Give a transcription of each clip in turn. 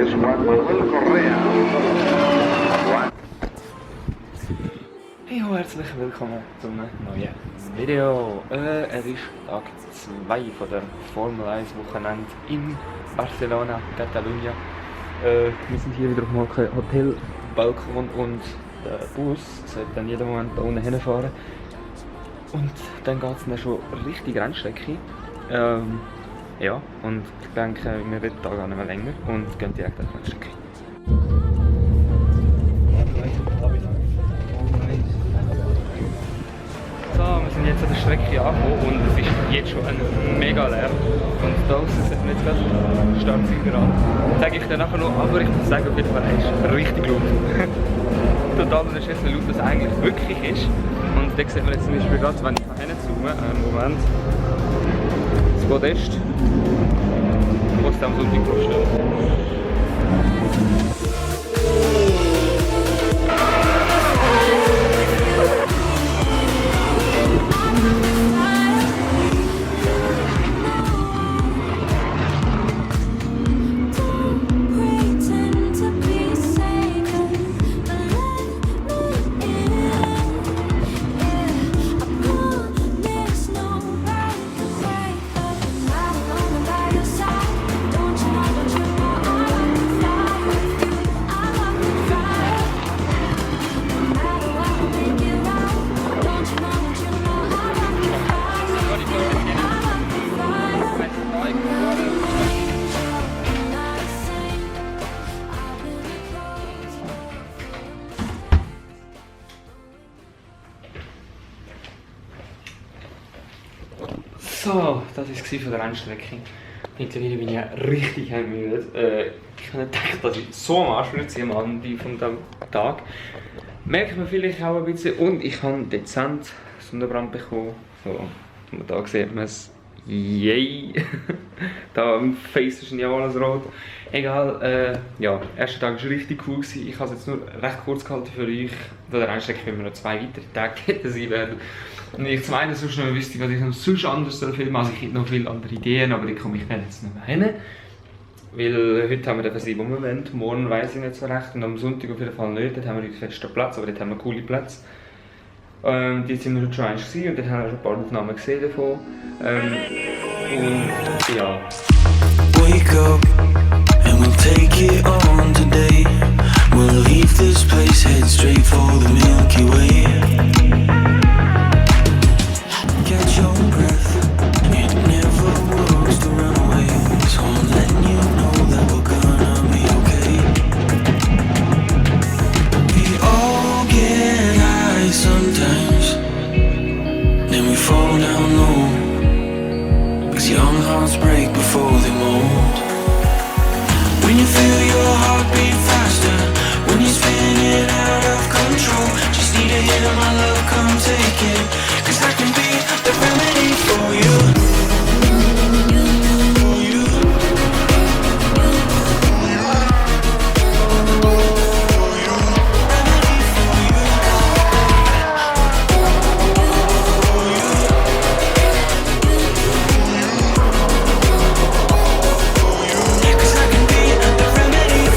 es Juan Manuel Correa. Hey, herzlich willkommen zum neuen Video. Es ist Tag 2 von der Formel 1 Wochenende in Barcelona, Catalunya. Wir sind hier wieder auf dem Hotelbalkon und der Bus sollte dann jeden Moment da unten hinfahren. Und dann geht es dann schon richtig Rennstrecke. Ja, und ich denke, wir werden da gar nicht mehr länger und gehen direkt auf die Rennstrecke. So, wir sind jetzt an der Strecke angekommen und es ist jetzt schon ein mega Lärm. Und da draußen sind wir jetzt gerade Startziel gerade. Das sage ich dann nachher noch, aber ich muss sagen, auf jeden Fall, er ist richtig laut. Total unterschätzen, wie laut das eigentlich wirklich ist. Und da sieht man jetzt zum Beispiel gerade, wenn ich hinzoomen, Moment, das Podest, wo es dann am Sonntag drauf steht. So, das war es von der Rennstrecke. Mittlerweile bin ich ja richtig müde. Ich habe nicht gedacht, dass ich so am Arsch würde am Ende von diesem Tag. Merkt man vielleicht auch ein bisschen. Und ich habe dezent Sonnenbrand bekommen. So, da sieht man es. Yay! Da im Face ist ja alles rot. Egal, ja, der erste Tag war richtig cool. Ich habe es jetzt nur recht kurz gehalten für euch. Von der Rennstrecke können wir noch 2 weitere Tage hätten sein werden. Und ich zum einen sonst noch wüsste, was ich noch sonst anders filmen. Also ich hätte noch viele andere Ideen, aber die komme ich dann jetzt nicht mehr hin. Weil heute haben wir den Versieg, wo wir wollen. Morgen weiss ich nicht so recht. Und am Sonntag auf jeden Fall nicht. Dort haben wir einen festen Platz, aber dort haben wir coole Plätze. Dort sind wir heute schon eins gewesen und dort haben wir schon ein paar Aufnahmen gesehen davon. Und ja. Wake up and we'll take it on today. We'll leave this place, head straight for the Milky Way. Catch your breath, it never works to run away. So I'm letting you know that we're gonna be okay. We all get high sometimes, then we fall down low. Cause young hearts break before they mold. When you feel your heart beat faster, when you're spinning out of control, just need a hit of my love, come take it. Cause I can be the remedy for you. Cause I can be the remedy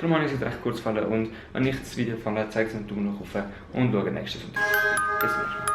Darum habe ich es jetzt recht kurz gefallen und wenn euch das Video gefallen hat, zeigt es einen Daumen nach oben und schaut nächstes Video. Bis zum nächsten Mal.